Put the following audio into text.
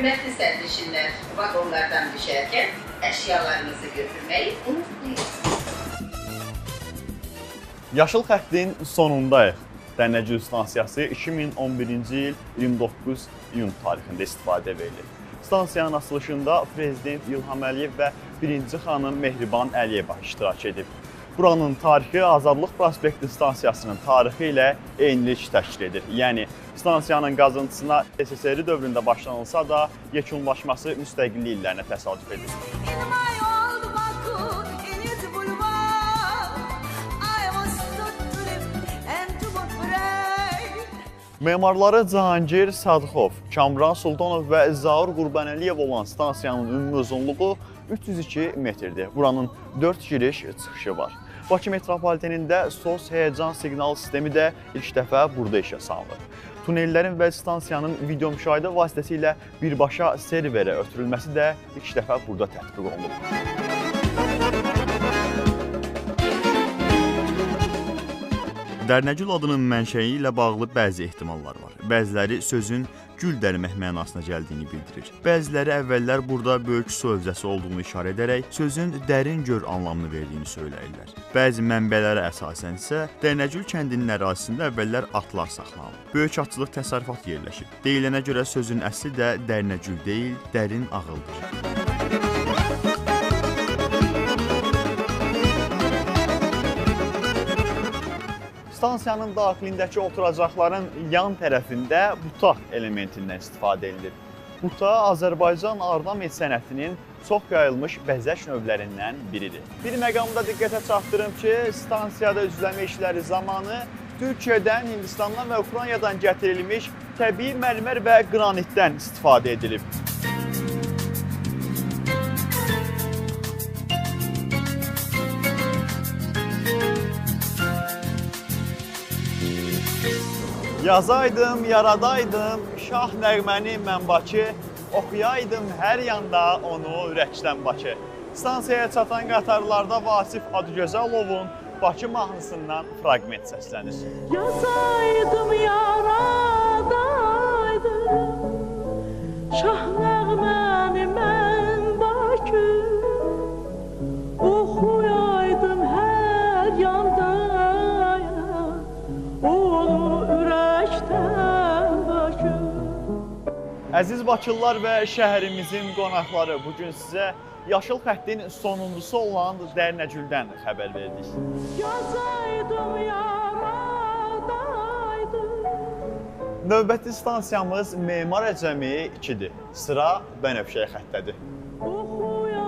Hörmətli sərnişinlər, vaqonlardan düşərkən əşyalarınızı götürməyi unutmayın. Yaşıl xəttin sonundayıq. Dərnəgül stansiyası 2011-ci il 29 iyun tarixində istifadəyə verilib. Stansiyanın açılışında Prezident İlham Əliyev və birinci xanım Mehriban Əliyeva iştirak edib. Buranın tarixi Azadlıq Prospekti stansiyasının tarixi ilə eynilik təşkil edir. Yəni, stansiyanın qazıntısına SSR dövründə başlanılsa da, yekunlaşması müstəqillik illərinə təsadüf edir. Memarları Cahangir Sadıxov, Kamran Sultanov və Zaur Qurbanəliyev olan stansiyanın ümumi uzunluğu 302 metrdir. Buranın 4 giriş çıxışı var. Bakı metropolitenində SOS həyəcan siqnal sistemi də ilk dəfə burada işə salınır. Tunellərin və stansiyanın video müşahidə vasitəsilə birbaşa serverə ötürülməsi də ilk dəfə burada tətbiq olunub. Dərnəgül adının mənşəyi ilə bağlı bəzi ehtimallar var. Bəziləri sözün gül dərmək mənasına gəldiyini bildirir. Bəziləri əvvəllər burada böyük su hövzəsi olduğunu işarə edərək sözün dərin gör anlamını verdiyini söyləyirlər. Bəzi mənbələrə əsasən isə Dərnəgül kəndinin ərazisində əvvəllər atlar saxlanılıb. Böyük atçılıq təsərrüfat yerləşib. Deyilənə görə sözün əsli də Dərnəgül deyil, dərin ağıldır. Stansiyanın daxilindəki oturacaqların yan tərəfində buta elementindən istifadə edilir. Buta Azərbaycan ornament sənətinin çox yayılmış bəzək növlərindən biridir. Bir məqamda diqqətə çatdırım ki, stansiyada üzləmə işləri zamanı Türkiyədən, Hindistandan və Ukraynadan gətirilmiş təbii mərmər və qranitdən istifadə edilib. Yazaydım, yaradaydım, şah nəğməni mən Bakı, oxuyaydım hər yanda onu ürəkdən Bakı. Stansiyaya çatan qatarlarda Vasif Adıgözəlovun Bakı mahnısından fraqment səslənir. Yazaydım, yaradaydım, şah nəğməni mən Bakı, oxuyaydım hər yanda onu ürəkdən Bakı. Əziz Bakılılar və şəhərimizin qonaqları, bugün sizə Yaşıl xəttin sonuncusu olan Dərnəgüldən xəbər verdik. Yazaydım, yaradaydım. Növbəti stansiyamız Memar Əcəmi 2-dir. Sıra Bənövşəyi xəttədir. Oxuyaydım.